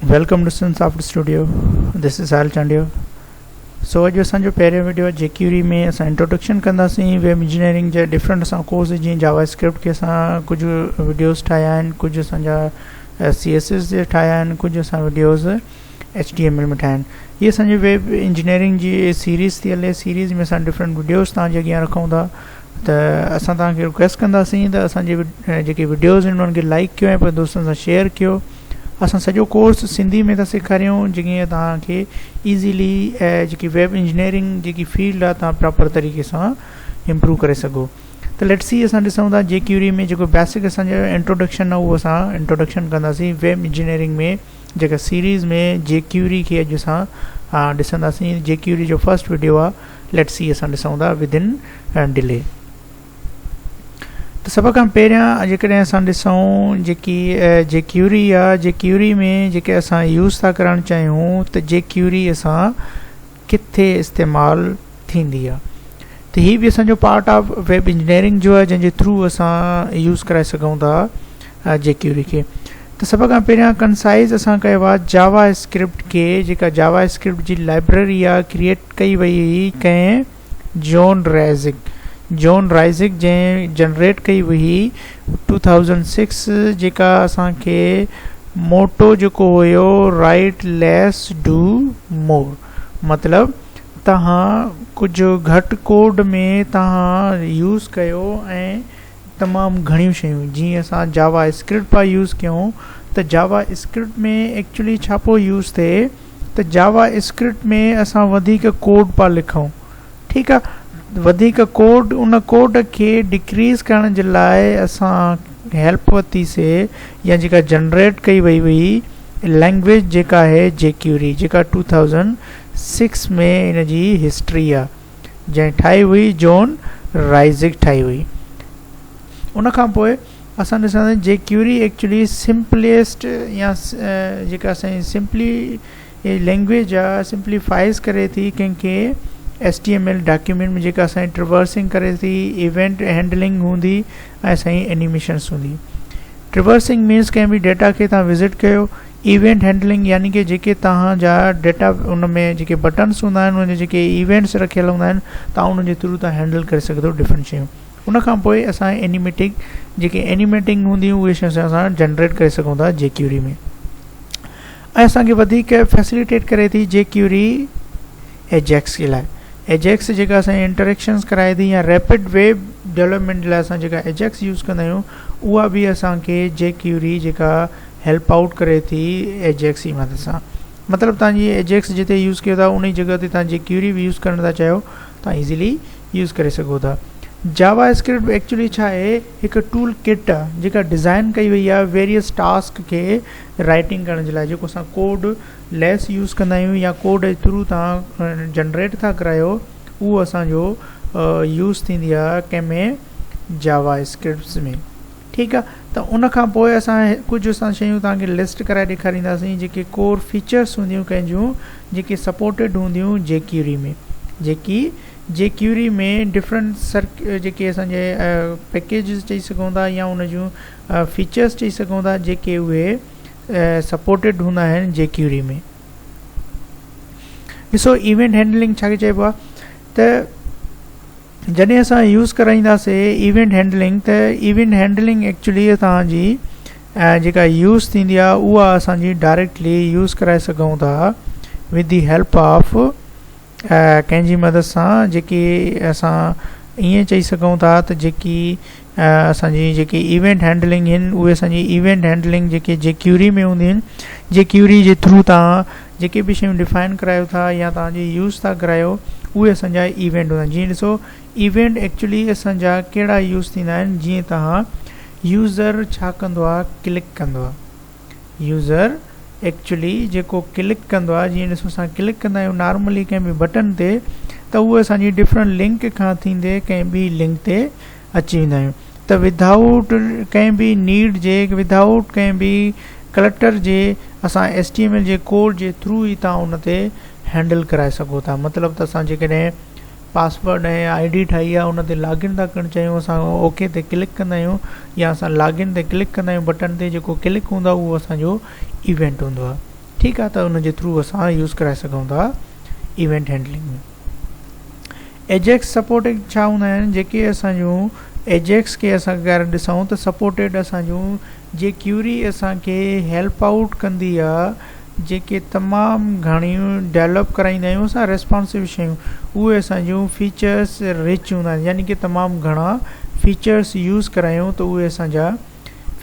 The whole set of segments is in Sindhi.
Welcome to Sindh soft studio this is Sahil Chandio so اڄ اسان جو پهريون وڊيو جي ڪيوري ۾ اسان انٽروڊڪشن ڪنداسين ويب انجنيئرنگ جا ڊفرنٽ اسان ڪورس جيئن جاوا اسڪرپٽ کي اسان ڪجهه وڊيوز ٺاهيا آهن ڪجهه اسان جا سي ايس ايس جي ٺاهيا آهن ڪجهه اسان videos H T M L ۾ ٺاهيا آهن هي اسان جي ويب انجنيئرنگ جي سيريز ٿي هلي سيريز ۾ اسان ڊفرنٽ وڊيوز توهان جي اڳيان رکون ٿا ته اسان توهان کي رڪويسٽ ڪنداسين ته اسان جي جيڪي وڊيوز آهن انهن کي لائڪ ڪيو ۽ پنهنجي دوستن سان شيئر ڪيو اسان سڄو ڪورس سنڌي ۾ ٿا سيکاريون جيئن توهان کي ايزيلي جيڪي ويب انجنيئرنگ جيڪي فيلڊ آهي توهان پراپر طريقي سان امپروو ڪري سگهو ته ليٽ سي اسان ڏسون ٿا جي ڪيوري ۾ جيڪو بيسڪ اسان جو انٽروڊڪشن آهي اهو اسان انٽروڊڪشن ڪنداسين ويب انجنيئرنگ ۾ جيڪا سيريز ۾ جي ڪيوري کي اڄ اسان ڏسنداسين جي ڪيوري جو فرسٽ وڊيو آهي ليٽ سي اسان ڏسون ٿا ود ان ڊلي ته سڀ کان پهريان جيڪڏهن اسان ڏسون جيڪي جي ڪيوري آهي جي ڪيوري ۾ جيڪي اسان يوز ٿا ڪرڻ چاهيون ته جي ڪيوري اسان ڪٿي استعمال ٿيندي آهي ته هي به اسان جو پارٽ آف ويب انجنيئرنگ جو آهي جنهن جي ٿرو اسان يوز ڪرائي سگهون ٿا جي ڪيوري کي ته سڀ کان پهريان ڪنسائز اسان ڪيو آهي جاوا اسڪرپٽ کي جيڪا جاوا اسڪرپٽ جي لائبريري آهي ڪريئيٽ ڪئي وئي هئي ڪنهن جون رائزڪ جون رائزڪ جنهن جنريٽ ڪئي هئي 2006 جيڪا اسان کي موٽو جيڪو هيو رائيٽ ليس do مور مطلب توهان ڪجهه گهٽ ڪوڊ ۾ توهان يوز ڪيو ۽ تمام گهڻيون شيون جيئن اسان جاوا اسڪرپٽ پيا يوز ڪيون ته جاوا اسڪرپٽ ۾ ايڪچولي ڇا پيو يوز ٿئي ته جاوا اسڪرپٽ ۾ اسان وڌيڪ ڪوڊ پيا لکون ٺيڪ آ وڌيڪ ڪوڊ ان ڪوڊ کي ڊڪريز ڪرڻ جي لاء اسان هيلپ ورتي سي يا جيڪا جنريٽ ڪئي وئي هئي لينگويج جيڪا آهي جي ڪيوري جيڪا 2006 ۾ ان جي هسٽري آ جنهن ٺاهي هئي جون رائزڪ ٺاهي هئي ان کان پوء اسان ڏسنداسين جي ڪيوري ايڪچولي سمپليسٽ يا جيڪا اسان جي سمپلي لينگويج آ سمپليفائز ڪري ٿي ڪنهن کي H T M L document ۾ جيڪا اسان جي ٽرورسنگ ڪري ٿي ايونٽ هينڊلنگ هوندي ۽ اسان جي اينيميشنس هوندي ٽرورسنگ مينس ڪنهن به ڊيٽا کي توهان وزٽ ڪيو ايونٽ هينڊلنگ يعني ڪي جيڪي توهان جا ڊيٽا ان ۾ جيڪي بٽنس هوندا آهن ان جا جيڪي ايونٽس رکيل هوندا آهن توهان انهن جي ٿرو توهان هينڊل ڪري سگهو ٿو ڊفرنٽ شيون ان کان پوء اسان اينيميٽڪ جيڪي اينيميٽنگ هونديون اهي شيون اسان جنريٽ ڪري سگهون ٿا جي ڪيوري ۾ ۽ اسان کي وڌيڪ فيسليٽيٽ ڪري ٿي جي ڪيوري ايجيڪس جي لاء ايجيڪس جيڪا اسان انٽريڪشنس ڪرائي ٿي يا ريپڊ ويب ڊولپمينٽ لاء اسان جيڪا ايجيڪس يوز ڪندا آهيون اها به اسان کي جي ڪيوري جيڪا هيلپ آئوٽ ڪري ٿي ايجيڪس جي مدد سان مطلب تان جي ايجيڪس جتي يوز ڪيو ٿا انهي جڳهه تي تان جي ڪيوري به يوز ڪرڻ ٿا چاهيو تان ايزيلي يوز ڪري سگهو ٿا. جاوا اسڪرپٽ ايڪچولي ڇا آهي هڪ ٽول ڪٽ آهي جيڪا ڊزائن ڪئي وئي آهي ويريس ٽاسڪ کي رائٽنگ ڪرڻ جي لاء جيڪو اسان ڪوڊ ليس يوز ڪندا آهيون يا ڪوڊ جي ٿرو تان جنريٽ ٿا ڪرايو اهو اسان جو يوز ٿيندي آهي ڪنهن ۾ جاوا اسڪرپٽس ۾ ٺيڪ آ ته ان کان پوء اسان ڪجهه اسان شيون توهان کي لسٽ ڪرائي ڏيکارينداسين جيڪي ڪور فيچرس هونديون ڪنهن جون جيڪي سپورٽيڊ هونديون جي ڪيوري ۾ جيڪي جي ڪيوري ۾ ڊفرنٽ سر جيڪي اسان جي پيڪيجز چئي سگهون ٿا يا ان جون فيچرس چئي سگهون ٿا جيڪي اهي سپورٽيڊ هوندا آهن جي ڪيوري ۾ ڏسو ايونٽ هينڊلنگ ڇا کي چئبو آ ته جڏهن اسان يوز ڪرائينداسي ايونٽ هينڊلنگ ته ايونٽ هينڊلنگ ايڪچولي توهان جي جيڪا يوز ٿيندي آهي اها اسان جي ڊائريڪٽلي يوز ڪرائي سگهون ٿا ود the help of ڪنهن جي مدد سان جيڪي اسان ائين چئي سگهون ٿا ته جيڪي اسان جي جيڪي ايونٽ هينڊلنگ آهن اهي اسان جي ايونٽ هينڊلنگ جيڪي جي ڪيوري ۾ هونديون آهن جي ڪيوري جي ٿرو توهان جيڪي به شيون ڊفائن ڪرايو ٿا يا توهان جي يوز ٿا ڪرايو اهي اسان جا ايونٽ هوندا آهن جيئن ڏسو ايونٽ ايڪچولي اسان جا ڪهڙا يوز ٿيندا آهن جيئن توهان يوزر ڇا ڪندو آهي ڪلڪ ڪندو آهي يوزر ايڪچولي جيڪو ڪلڪ ڪندو آهي جيئن ڏسو اسان ڪلڪ ڪندا آهيون نارملي ڪنهن به بٽن تي ته اهو اسان جي ڊفرنٽ لنڪ کان ٿيندي ڪنهن ٻي لنڪ تي اچي ويندا آهيون ته ودائوٽ ڪنهن به نيڊ جي ودائوٽ ڪنهن به ڪلٽر جي اسان ايس ٽي ايم ايل جي ڪوڊ جي ٿرو ئي توهان ان تي هينڊل ڪرائي سگهو ٿا مطلب ته اسان جيڪڏهن پاسورڊ ۽ I D ٺاهي آهي ان تي لاگ ان ٿا ڪرڻ چاهيون اسان اوڪي تي ڪلڪ ڪندا آهيون يا اسان لاگ ان تي ڪلڪ ڪندا آهيون بٽن تي جيڪو ڪلڪ هوندو آهي اهو اسان جو ايونٽ هوندو آهي. ٺيڪ آ ته ان جي ٿرو اسان يوز ڪرائي سگهون ٿا ايونٽ هينڊلنگ ۾. ايجيڪس سپورٽيڊ ڇا هوندا آهن جيڪي اسان جون ايجيڪس کي اسان اگر ڏسون ته سپورٽيڊ اسان جون جي ڪيوري اسان کي هيلپ آئوٽ ڪندي آ جيڪي تمام گهڻيون ڊيولپ ڪرائيندا آهيون اسان ريسپانسو شيون اهي اسان جون فيچرس رچ هوندا آهن يعني ڪي تمام گهڻا فيچرس يوز ڪرايون ته اهي اسان جا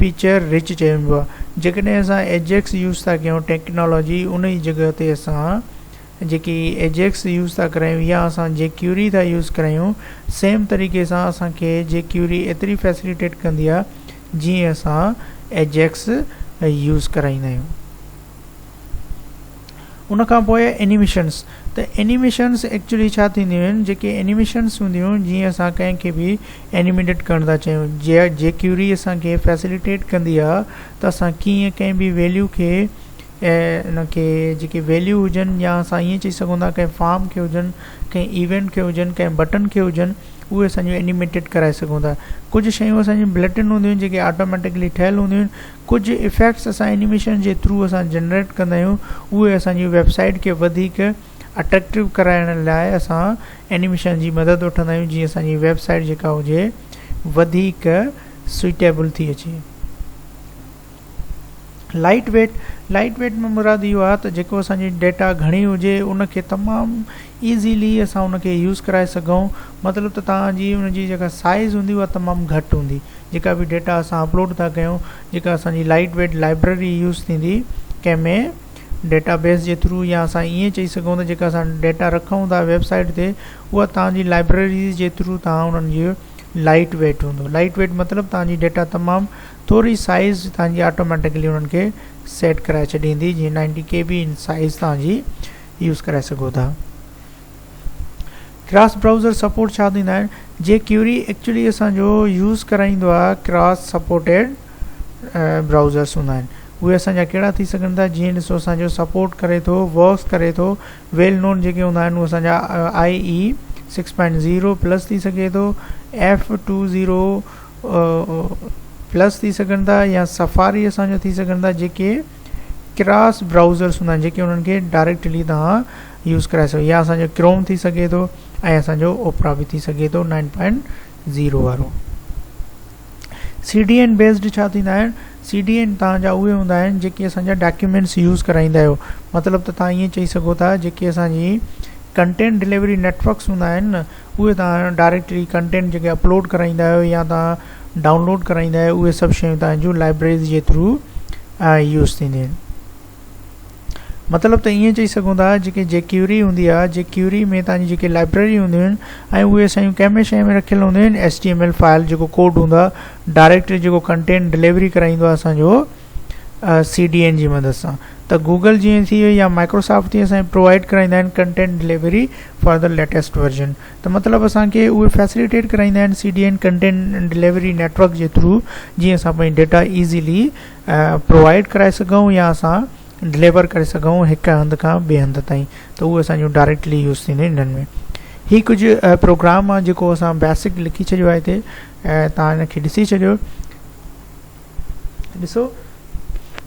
فيچر رچ چيو ويندو آهي جيڪڏهن اسان ايجيڪس يوز ٿا ڪيون ٽيڪنالاجي ان جي جڳهه تي اسان جيڪي ايجيڪس يوز ٿا ڪرايون يا اسان جي ڪيوري ٿا يوز ڪرايون سيم طريقي سان اسان کي جي ڪيوري ايتري فيسليٽيٽ ڪندي آهي جيئن اسان ايجيڪس يوز ڪرائيندا آهيون. ان کان پوء اينيميشنس ته اينيميشنس ايڪچولي ڇا ٿينديون آهن جيڪي اينيميشنس هونديون آهن جيئن اسان ڪنهن کي به اينيميٽيڊ ڪرڻ ٿا چاهيون جي جي ڪيوري اسان کي فيسليٽيٽ ڪندي آهي ته اسان ڪيئن ڪنهن به ويليو کي ان کي جيڪي ويليو هجن يا اسان ائين چئي سگهون ٿا ڪنهن فارم کي هجن ڪنهن ايونٽ کي هجن ڪنهن بٽن کي هجن اهي اسان جون اينيميٽيڊ ڪرائي سگهون ٿا ڪجهه شيون اسان جون بلٽن هونديون آهن جيڪي آٽوميٽڪلي ٺهيل هونديون آهن ڪجهه افيڪٽس اسان اينيميشن جي ٿرو اسان جنريٽ ڪندا آهيون اهي اسان جي ويب سائيٽ کي وڌيڪ اٽريڪٽو ڪرائڻ لاء اسان اينيميشن جي مدد وٺندا آهيون جيئن اسان جي ويب سائيٽ جيڪا هجي وڌيڪ سوئيٽيبل ٿي اچي. لائيٽ ويٽ، لائيٽ ويٽ ۾ مراد اهو آهي ته جيڪو اسان جي ڊيٽا گهڻي هجي ان کي تمام ايزيلي اسان ان کي يوز ڪرائي سگهون مطلب ته توهان جي ان جي جيڪا سائيز هوندي اها تمام گهٽ هوندي. جيڪا به ڊيٽا اسان اپلوڊ ٿا ڪيون جيڪا اسان جي لائيٽ ويٽ لائبريري يوز ٿيندي ڪنهن ۾ ڊيٽا بيس جي ٿرو يا اسان ائين چئي سگهون ته جيڪا اسان ڊيٽا رکون ٿا ويب سائيٽ تي اها توهان جي لائبريريز جي ٿرو توهان انهن جي لائيٽ ويٽ هوندو لائيٽ ويٽ مطلب توهان جي ڊيٽا تمام ٿوري سائيز توهان جي آٽوميٽڪلي انهن کي سيٽ ڪرائي ڇڏيندي جيئن نائنٽي ڪي بي ان سائيز توهان جي يوز ڪرائي سگهو ٿا. ڪراس برائوزر سپورٽ ڇا ٿيندا آهن جي ڪيوري ايڪچولي اسان جو يوز ڪرائيندو آهي ڪراس سپورٽيڊ برائوزرس هوندا آهن اهي اسان جا ڪهڙا ٿي سگهن ٿا جيئن ڏسو اسان جو سپورٽ ڪري ٿو ورڪس ڪري ٿو ويل نون جيڪي هوندا آهن اهي اسان جا I E six point zero plus ٿي سگهي ٿو ايف ٽو زيرو پلس ٿي سگهن ٿا يا سفاري اسان جو ٿي سگهن ٿا جيڪي ڪراس برائوزرس هوندا آهن جيڪي انهن کي ڊائريڪٽلي توهان يوز ڪرائي سگهو يا اسان جو ڪروم ٿي سگهي ٿو ۽ اسان جو اوپرا به ٿي سگهي ٿو نائن پوائنٽ زيرو وارو. سي ڊي اين بيسڊ ڇا ٿيندا آهن سي ڊي اين توهان جا اهي هوندا آهن جيڪي اسان جا ڊاڪيومينٽس يوز ڪرائيندا آهيو مطلب ته توهان ائين چئي سگهو ٿا جيڪي اسان جي ڪنٽينٽ ڊليوري نيٽورڪس هوندا آهن نه اهي توهان ڊائريڪٽلي ڪنٽينٽ جيڪي اپلوڊ ڪرائيندا آهيو يا توهان ڊائونلوڊ ڪرائيندا آهيو اهي سڀ شيون توهان جون لائبريريز جي ٿرو يوز ٿينديون آهن. مطلب ته ائين چئي سگهون ٿا جيڪي جي ڪيوري هوندي آهي جي ڪيوري ۾ توهان جي جيڪي لائبريري هونديون آهن ۽ اهي اسان جون ڪنهن به شيء ۾ رکيل هونديون آهن S T M L file جيڪو ڪوڊ هوندو آهي ڊائريڪٽ جيڪو ڪنٽينٽ ڊليوري ڪرائيندو آهي اسان جو سي ڊي اين جي مدد سان ته گوگل جيئن ٿي وئي يا مائڪروسافٽ ٿي اسان پرووائڊ ڪرائيندا آهن content delivery for the latest version ته مطلب اسان کي اهي فيسليٽيٽ ڪرائيندا آهن C D N content delivery network جي ٿرو جيئن اسان پنهنجي ڊيٽا ايزيلي پرووائيڊ ڪرائي سگهون يا اسان ڊليور ڪري سگهون هڪ هنڌ کان ٻئي هنڌ تائين ته اهي اسان جون ڊائريڪٽلي يوز ٿينديون انهن ۾ هي ڪجهه پروگرام آهي جيڪو اسان بيسڪ لکي ڇڏيو آهي هتي تان هن کي ڏسي ڇڏيو ڏسو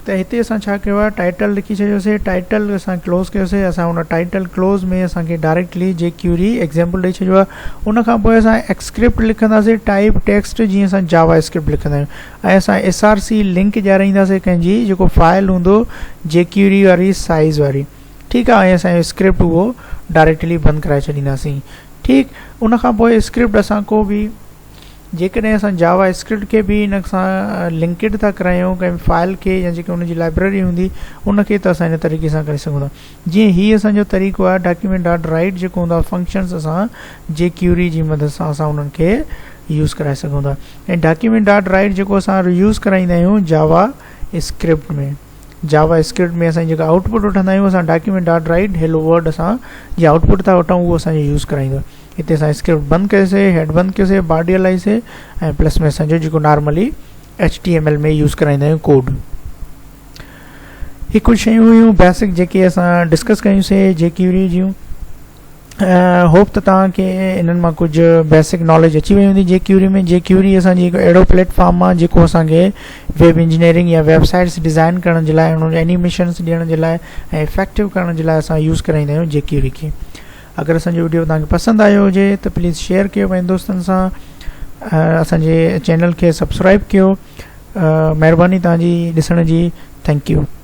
ته هتي اسان ڇا ڪيو آهي ٽائيٽل لکي ڇڏيوسي ٽائيٽل اسان ڪلوز ڪيوسي اسان ان ٽائيٽل ڪلوز ۾ اسان کي ڊائريڪٽلي جي ڪيوري ايگزامپل ڏئي ڇڏيو آهي ان کان پوء اسان اسڪرپٽ لکنداسي ٽائيپ ٽيڪسٽ جيئن اسان جاوا اسڪرپٽ لکندا آهيون ۽ اسان ايس آر سي لنڪ ڏيارائينداسي ڪنهن جي جيڪو فائل هوندو جي ڪيوري واري سائيز واري ٺيڪ آهي ۽ اسان جو اسڪرپٽ اهو ڊائريڪٽلي بند ڪرائي ڇڏينداسين ٺيڪ ان کان پوء اسڪرپٽ اسان ڪو به جيڪڏهن اسان جاوا اسڪرپٽ کي به ان سان لنڪڊ ٿا ڪرايون ڪنهن فائل کي يا جيڪي ان جي لائبريري هوندي ان کي ته اسان ان طريقي سان ڪري سگهون ٿا جيئن هي اسان جو طريقو آهي ڊاڪيومينٽ ڊاٽ رائيٽ جيڪو هوندو آهي فنڪشنس اسان جي ڪيوري جي مدد سان اسان انهن کي يوز ڪرائي سگهون ٿا ۽ ڊاڪيومينٽ ڊاٽ رائيٽ جيڪو اسان يوز ڪرائيندا آهيون جاوا اسڪرپٽ ۾ جاوا اسڪرپٽ ۾ اسان جيڪا آئوٽ پٽ وٺندا آهيون اسان document dot write hello world اسان جي آئوٽ پٽ ٿا وٺون اهو اسان جو يوز ڪرائيندو هتي اسان اسڪرپٽ بند ڪيوسي هيڊ بند ڪيوسي باڊي هلائيسي ۽ پلس ۾ اسان جو جيڪو normally H T M L ۾ use ڪرائيندا آهيون ڪوڊ. هي ڪجهه شيون هيون بيسڪ جيڪي اسان ڊسڪس ڪيون سي جي ڪيوري جون. هوپ ته توهان کي انهن مان ڪجهه بيسڪ ناليج اچي وئي هوندي جي ڪيوري ۾ جي ڪيوري اسان جي هڪ اهڙو پليٽ فارم آهي جيڪو اسان کي ويب انجنيئرنگ يا ويب سائٽس ڊزائن ڪرڻ جي لاء انهن کي اينيميشنس ڏيڻ جي لاء ۽ افيڪٽو ڪرڻ جي لاء اسان يوز ڪرائيندا آهيون جي ڪيوري کي. اگر اسان جو وڊيو توهان کي پسند آيو هجي ته پليز شيئر ڪيو پنهنجي دوستن سان اسان جي چينل کي سبسڪرائب ڪيو مهرباني توهان جي ڏسڻ جي thank you.